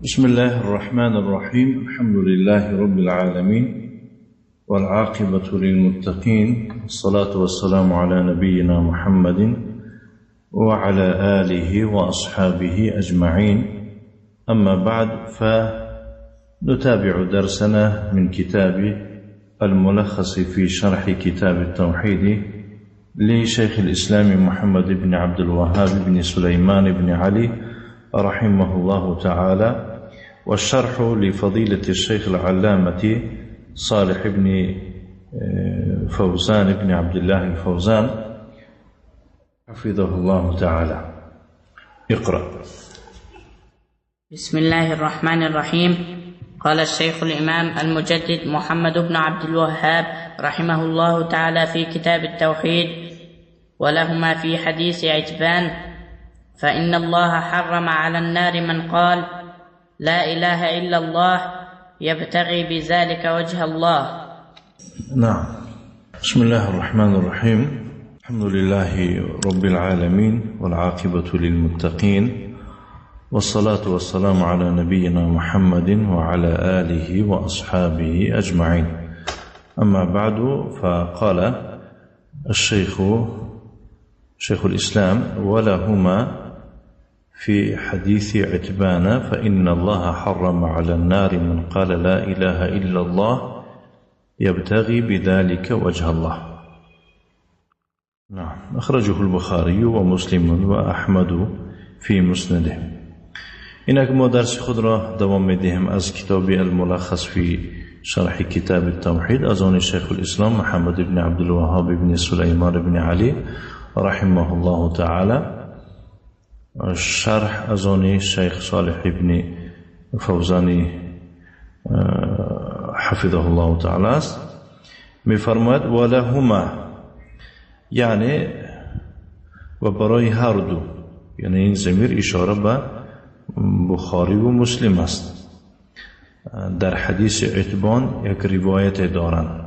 بسم الله الرحمن الرحيم. الحمد لله رب العالمين، والعاقبة للمتقين، والصلاة والسلام على نبينا محمد وعلى آله وأصحابه أجمعين. أما بعد، فنتابع درسنا من كتاب الملخص في شرح كتاب التوحيد لشيخ الإسلام محمد بن عبد الوهاب بن سليمان بن علي رحمه الله تعالى، والشرح لفضيلة الشيخ العلامة صالح بن فوزان بن عبد الله الفوزان حفظه الله تعالى. اقرأ. بسم الله الرحمن الرحيم. قال الشيخ الإمام المجدد محمد بن عبد الوهاب رحمه الله تعالى في كتاب التوحيد: ولهما في حديث عتبان: فإن الله حرم على النار من قال لا إله إلا الله يبتغي بذلك وجه الله. نعم. بسم الله الرحمن الرحيم. الحمد لله رب العالمين، والعاقبة للمتقين، والصلاة والسلام على نبينا محمد وعلى آله وأصحابه أجمعين. أما بعد، فقال الشيخ شيخ الإسلام: ولهما في حديث عتبان: فإن الله حرم على النار من قال لا إله إلا الله يبتغي بذلك وجه الله. نعم. أخرجه البخاري ومسلم وأحمد في مسنده. اینک ما درس خود را دوام می‌دهیم از کتاب الملخص في شرح کتاب التوحید از آن شیخ الاسلام محمد بن عبدالوهاب بن سلیمان بن علی رحمه الله تعالی، شرح از آن شیخ صالح بن فوزانی حفظه الله تعالی است. می‌فرماید: ولهما، یعنی و برای هر دو، یعنی این ضمیر اشاره به بخاری و مسلم است. در حدیث عتبان یک روایت دارند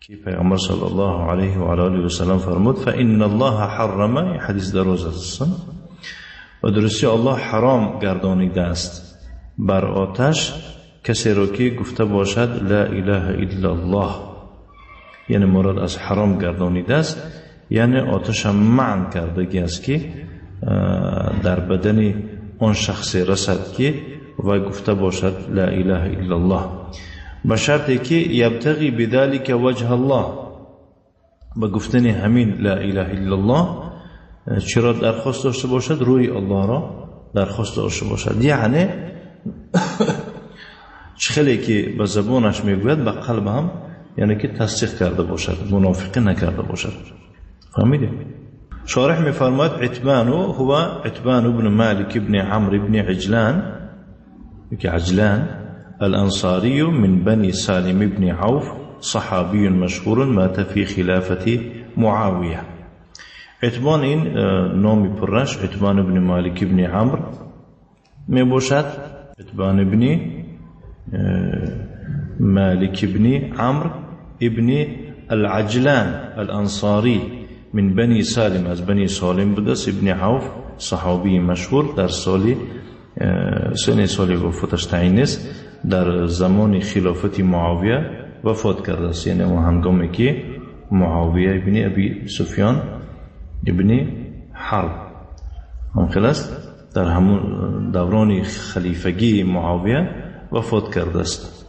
که پیامبر صلی الله علیه و آله و سلم فرمود: فإن الله حرم، حدیث دراز است، و درستی الله حرام گردانیده است بر آتش کسی را که گفته باشد لا اله الا الله. یعنی مراد از حرام گردانیده است، یعنی آتش منع کردگی است که در بدن آن شخص رسد که و گفته باشد لا اله الا الله، به شرطی که یبتغی بذلك وجه الله، به گفتن همین لا اله الا الله چرا درخواست داشته باشد؟ روی الله را درخواست داشته باشد. یعنی چخلی که به زبانش میگوید به قلب هم یعنی که تصدیق کرده باشد، منافقی نکرده باشد. فهمیدیم؟ شارح میفرماید: عتبان هو عتبان بن مالك بن عمرو بن عجلان، عجلان الأنصاري من بني سالم بن عوف، صحابي مشهور، مات في خلافة معاوية. عتبان این نامی پرش عتبان بن مالك بن عمرو می باشد، عتبان بن مالك بن عمرو ابن العجلان الأنصاري من بني سالم، از بنی سالم بوده، ابن عوف، صحابی مشهور، در سال سنه سال وفاتش تعیین نیست، در زمان خلافت معاویه وفات کرده است، یعنی اون هنگامی که معاویه ابن ابی سفیان ابن حرب هم خلاص در همون دوران خلیفگی معاویه وفات کرده است.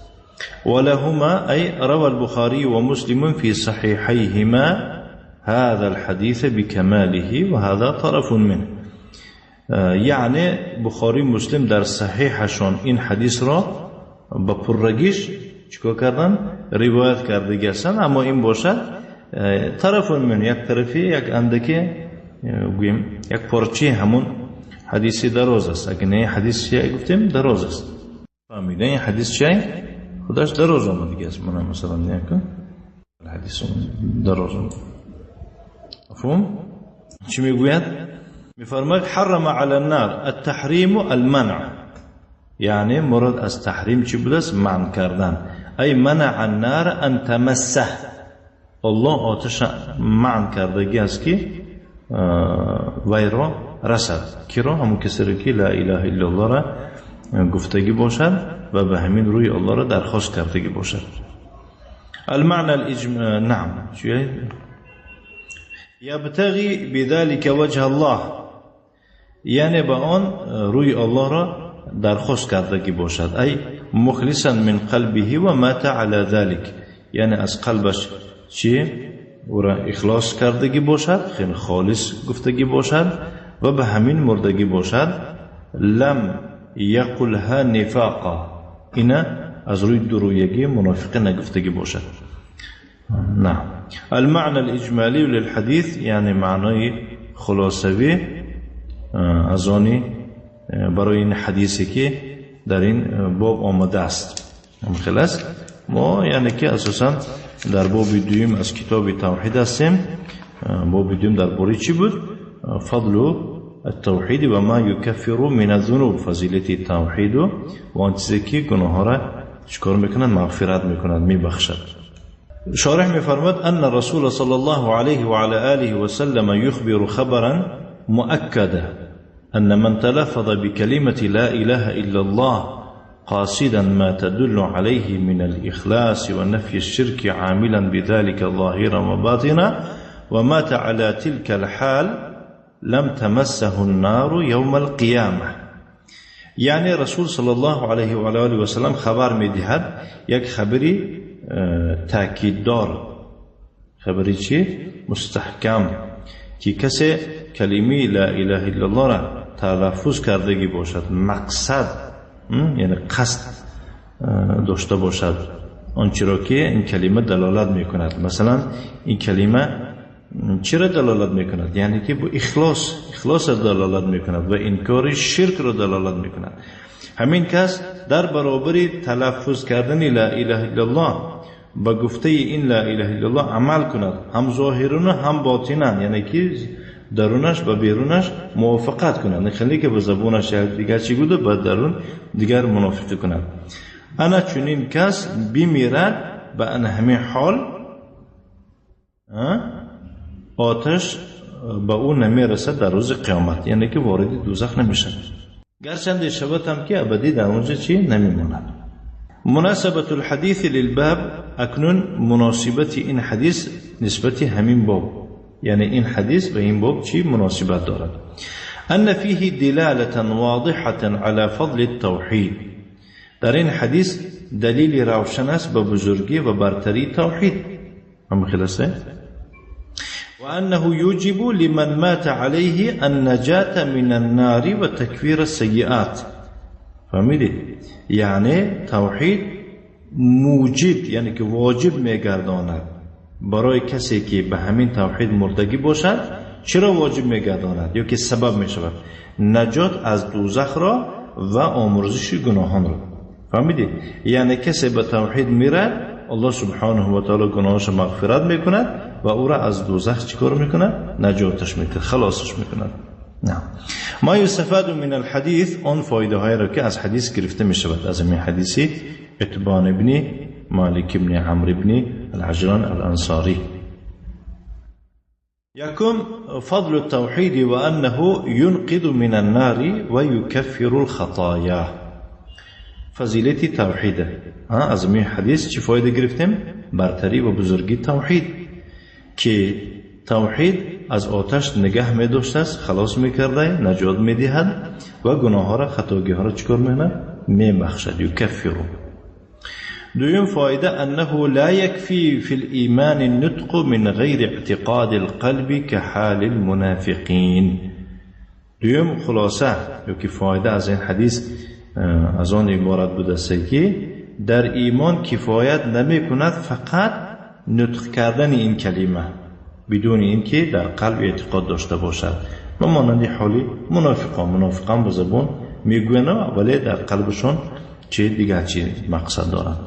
ولهما ای روى البخاری و مسلم في صحیحیهما هذا الحديث بكماله وهذا طرف منه. یعنی بخاری مسلم در صحیحشان این حدیث را با پرگیش چیکار کردن؟ روایت کرده هستند، اما این باشد طرف من، یک طرفی، یک اندکی گوییم یک پارچه همون حدیث دراز است. اگه نه حدیث چیه گفتیم دراز است، فهمیدن این حدیث چیه خودش دراز آمد دیگه است. من مثلا نگم حدیث دراز آمد. مفهوم؟ چی میگوید؟ میفرماید حرم علی النار التحریم المنع، یعنی مراد از تحریم چی بوده است؟ منع کردن. ای منع النار ان تمسه، الله آتش منع کردگی است که وی را رسد. کی را؟ همون کسی را که لا اله الا الله را گفتگی باشد و به همین روی الله را درخواست کردگی باشد. المعنى الإجمال نعم یبتغی بذلك وجه الله، یعنی به آن روی الله را درخواست کردگی باشد. ای مخلصا من قلبه و مات على ذلك، یعنی از قلبش چی؟ او را اخلاص کردگی باشد، خیلی خالص گفتگی باشد و به همین مردگی باشد. لم یقلها نفاقا، اینا از روی درویگی منافق نگفتگی باشد. نعم. المعنى الاجمالی للحديث، یعنی معنای خلاصوی از آنی برای این حدیثی که در این باب آمده است. خلاص ما یعنی که اساسا در باب دویم از کتاب توحید هستیم. باب دویم درباره چی بود؟ فضل التوحید و ما یکفر من الذنوب، فضیلت توحید و آن چیزی که گناه ها را چیکار میکنند؟ مغفرت میکنند، میبخشد. شارح میفرماد ان رسول صلی الله علیه و علی آله و سلم یخبر خبرا مؤکدا ان من تلفظ بکلمة لا اله الا الله قاصدا ما تدل عليه من الإخلاص ونفي الشرك عاملا بذلك ظاهرا وباطنا ومات على تلك الحال لم تمسه النار يوم القيامة. یعنی رسول صلی الله علیه و آله و سلم خبر میدهد، یک خبری تاکید دار، خبری چی؟ مستحکم، که کسی کلمه لا اله الا الله را تلفظ کردگی باشد، مقصد یعنی قصد داشته باشد آنچه را که این کلمه دلالت میکند. مثلا این کلمه چرا دلالت میکند؟ یعنی که با اخلاص دلالت میکند و انکار شرک را دلالت میکند. همین کس در برابر تلفظ کردن لا اله الا الله با گفته این لا اله الا الله عمل کند، هم ظاهرا هم باطنا، یعنی که درونش و بیرونش موافقت کند، نه خیلی که به زبونش دیگر چی گوده به درون دیگر منافقی کند. انا چنین کس بمیرد به ان همین حال آتش به او نمیرسد در روز قیامت، یعنی که وارد دوزخ نمیشد، گرچند شود هم که ابدی در اونجا چی نمیماند. مناسبت الحدیث للباب، اکنون مناسبت این حدیث نسبت همین باب، یعنی این حدیث به این باب چی مناسبت دارد؟ ان فیه دلالة واضحة على فضل التوحید، در این حدیث دلیل روشن است به بزرگی و برتری توحید. هم خلاصه و انه یوجب لمن مات علیه النجاة من النار و تکفیر السیئات. فهمیدید؟ یعنی توحید موجب، یعنی که واجب میگرداند برای کسی که به همین توحید مردگی باشد. چرا واجب میگرداند یا که سبب میشود؟ نجات از دوزخ را و آمرزش گناهان را. فهمیدید؟ یعنی کسی به توحید میرد، الله سبحانه و تعالی گناهاش مغفرت میکند و او را از دوزخ چیکار میکند؟ نجاتش میکند، خلاصش میکند. نه. ما یستفاد من الحدیث، آن فایده های را که از حدیث گرفته میشود، از این حدیثی عتبان ابن مالک ابن عمرو ابن العجلان الانصاری. یکم فضل التوحید و انه ينقذ من النار و یکفر الخطایا. فضیلت توحید، از این حدیث چی فایده گرفتیم؟ برتری و بزرگی توحید، که توحید از آتش نگه می داشته است، خلاص می کرده، نجات می دهد و گناه ها را، خطاگی ها را چیکار می کند؟ می بخشد، یکفر. دویم فایده انه لا یکفی فی الایمان النطق من غیر اعتقاد القلب كحال المنافقین. دویم خلاصه یا که فایده از این حدیث از آن عبارت بوده است که در ایمان کفایت نمی کند فقط نطق کردن این کلمه بدون اینکه در قلب اعتقاد داشته باشد، و مانند حالی منافقان، منافقان به زبان میگویند ولی در قلبشون چه دیگر چی مقصد دارند.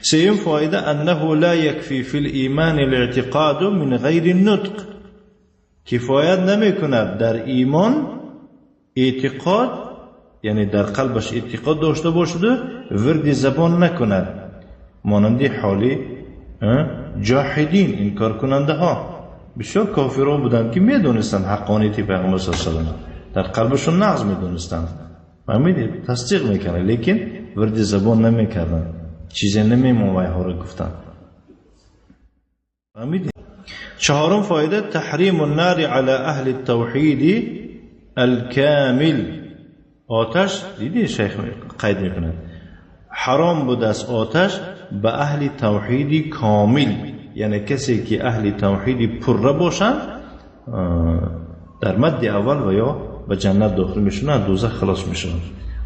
سیم فایده انه لا یکفی فی الایمان الاعتقاد من غیر النطق، کفایت نمی کند در ایمان اعتقاد، یعنی در قلبش اعتقاد داشته باشد و ورد زبان نکند، مانند حالی جاحدین، انکار کننده ها. بسیار کافرها بودند که میدونستند حقانیت پیغمبر صلی الله علیه و سلم، در قلبشون نغز میدونستند، فهمیدید؟ تصدیق میکنه لیکن ورد زبان نمیکردن، چیزی نمیمون ها را گفتن. فهمیدید؟ چهارم فایده تحریم النار علی اهل التوحید الکامل. آتش دیدی شیخ قید میکنه، حرام بود از آتش به اهل توحید کامل، یعنی کسی که اهل توحید پره باشند در مد اول و یا به جنت داخل میشن، از دوزخ خلاص میشن.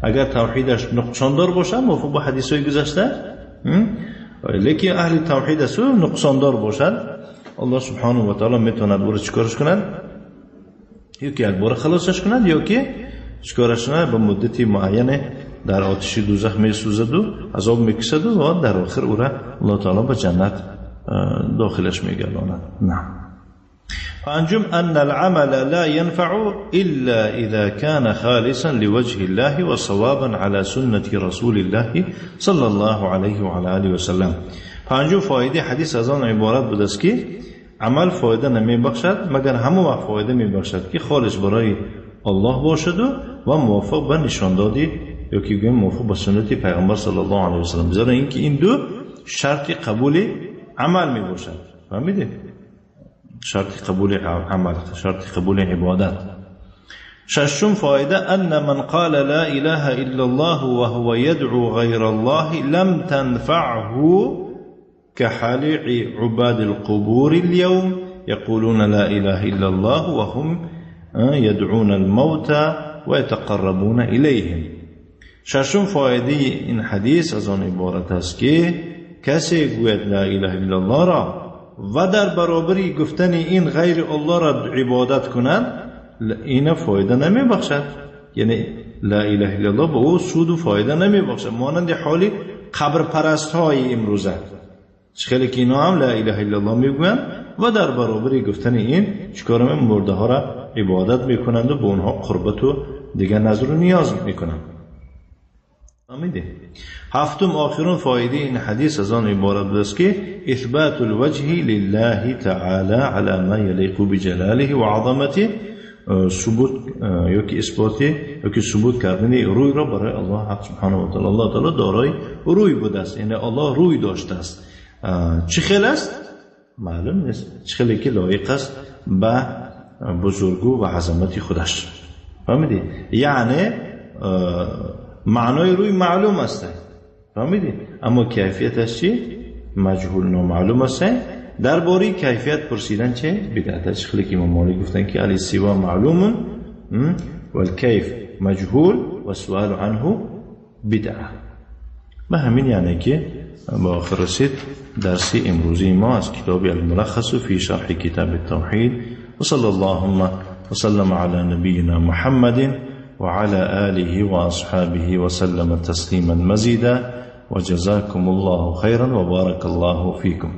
اگر توحیدش نقصاندار باشد موافق با حدیث های گذشته، لیکن اهل توحید است نقصاندار باشد، الله سبحانه و تعالی میتواند او را چیکارش کند؟ یا که یک بار خلاصش کند یا که چیکارش کند به مدت معینه در آتش دوزخ میسوزد و عذاب میکشد و در آخر او را الله تعالی به جنت داخلش میگرداند. نه. پنجم ان العمل لا ينفع الا اذا كان خالصا لوجه الله وصوابا على سنة رسول الله صلى الله عليه وعلى آله وسلم. پنجم فایده حدیث از آن عبارت بود است که عمل فایده نمیبخشد مگر همون وقت فایده میبخشد که خالص برای الله باشد و موافق به نشاندادی یا که گویم موافق به سنت پیغمبر صلی الله علیه و سلم، زیرا اینکه این دو شرط قبول عمل میباشد. فهمیدید؟ شرط قبول عمل، شرط قبول عبادت. ششم فایده ان من قال لا اله الا الله وهو يدعو غیر الله لم تنفعه كحال عباد القبور اليوم يقولون لا اله الا الله وهم يدعون الموتى ويتقربون اليهم. ششم فایده این حدیث از آن عبارت است که کسی گوید لا اله الا الله را و در برابری گفتن این غیر الله را عبادت کند، این فایده نمی بخشد. یعنی لا اله الا الله به او سود و فایده نمی بخشد، مانند حال قبر پرست های امروزه خیلی که اینا هم لا اله الا الله میگویند و در برابری گفتن این چیکار مرده ها را عبادت میکنند و به اونها قربت و دیگر نظر و نیاز میکنند. فهمیدی؟ هفتم آخرون فایده این حدیث از آن عبارت است که اثبات الوجه لله تعالی على ما یلیق بجلاله و عظمته، ثبوت یا که اثبات یا که ثبوت کردن روی را برای الله حق سبحانه و تعالی. الله تعالی دارای روی بوده است، یعنی الله روی داشته است. چه خیل است؟ معلوم نیست. چه خیلی که لایق است به بزرگو و عظمت خودش. فهمیدی؟ یعنی معنای روی معلوم است، فهمیدی؟ اما کیفیتش چی؟ مجهول نامعلوم است. درباره کیفیت پرسیدن چه بدعت است. خیلی که امام مالک گفتن که الاستواء معلوم والکیف مجهول والسؤال عنه بدعه. به همین یعنی که با آخر رسید درس امروزی ما از کتاب الملخص فی شرح کتاب التوحید. و صلی اللهم وسلم على نبینا محمد وعلى آله وأصحابه وسلم تسليما مزيدا وجزاكم الله خيرا وبارك الله فيكم.